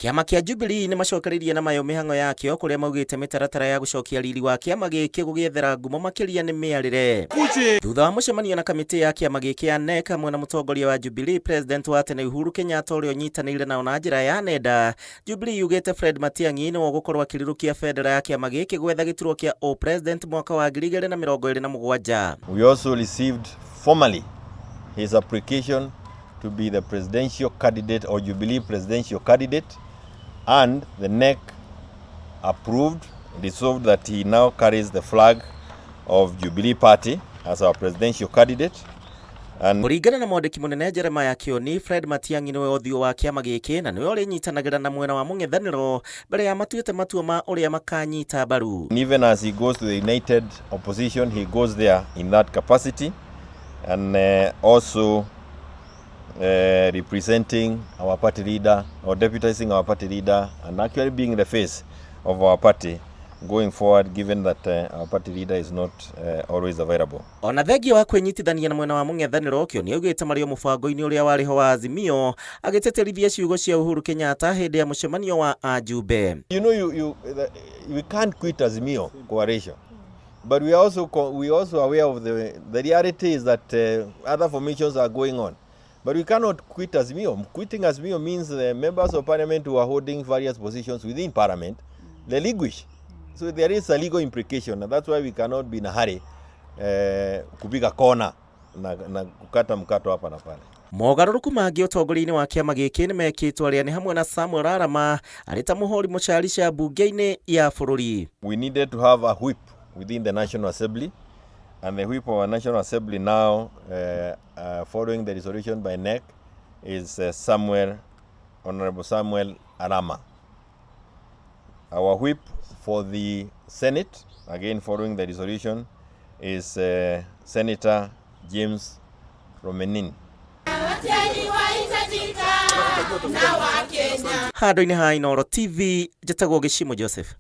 Kĩama kĩa Jubilee nĩ macokereirie na mayo mĩhang'o yakĩo kũrĩa maugĩte mĩtaratara ya gũcokia riri wa kĩama gĩkĩ gũgĩethera ngumo makĩria nĩ mĩarĩre. Thutha wa mũcemanio na kamĩtĩ ya kĩama gĩkĩ ya NEC hamwe na mũtongoria wa Jubilee President wa tene Uhuru Kenyatta ũrĩa ũnyitanĩire nao na njĩra ya nenda, Jubilee yugĩte Fred Matiang'i nĩwe ũgũkorwo akĩrirũkia bendera ya kĩama gĩkĩ gwetha gĩturwa kĩa ũ-president mwaka wa 2027. We also received formally his application to be the presidential candidate or Jubilee presidential candidate, and the NEC approved, resolved that he now carries the flag of Jubilee Party as our presidential candidate. And Kũringana na mwandĩki mũnene Jeremiah Kioni, Fred Matiang'i nĩwe ũthiũ wa kĩama gĩkĩ na nĩwe ũrĩnyitanagĩra na mwena wa mũng'ethanĩro mbere ya matuĩte matua ma ũrĩa makanyita mbaru. Even as he goes to the united opposition, he goes there in that capacity and also representing our party leader or deputizing our party leader and actually being the face of our party going forward, given that our party leader is not always available. Ona thengia wa kwĩnyitithania na mwena wa mũng'ethanĩro, Kioni augĩte marĩ o mũbango-inĩ ũrĩa warĩ ho wa Azimio, agĩtĩtĩrithia ciugo cia Uhuru Kenyatta hĩndĩ ya mũcemanio wa ajumbe. We can't quit Azimio coalition, but we are also aware of the reality is that other formations are going on. But we cannot quit Azimio. Quitting Azimio means the members of parliament who are holding various positions within parliament relinquish. So there is a legal implication, and that's why we cannot be in a hurry kupiga kona na kukata mkato hapa na pale. Mogarũrũku mangĩ ũtongoria-inĩ wa kĩama gĩkĩ nĩ mekĩtwo arĩa nĩ hamwe na Samuel Arama arĩ ta mũhũri mũcarica mbunge-inĩ ya bũrũri. We needed to have a whip within the National Assembly, and the whip of our National Assembly now, following the resolution by NEC, is Honorable Samuel Arama. Our whip for the Senate, again following the resolution, is Senator James Lomenen. Handũ-inĩ ha Inooro TV, njĩtagwo Gĩcimo Joseph.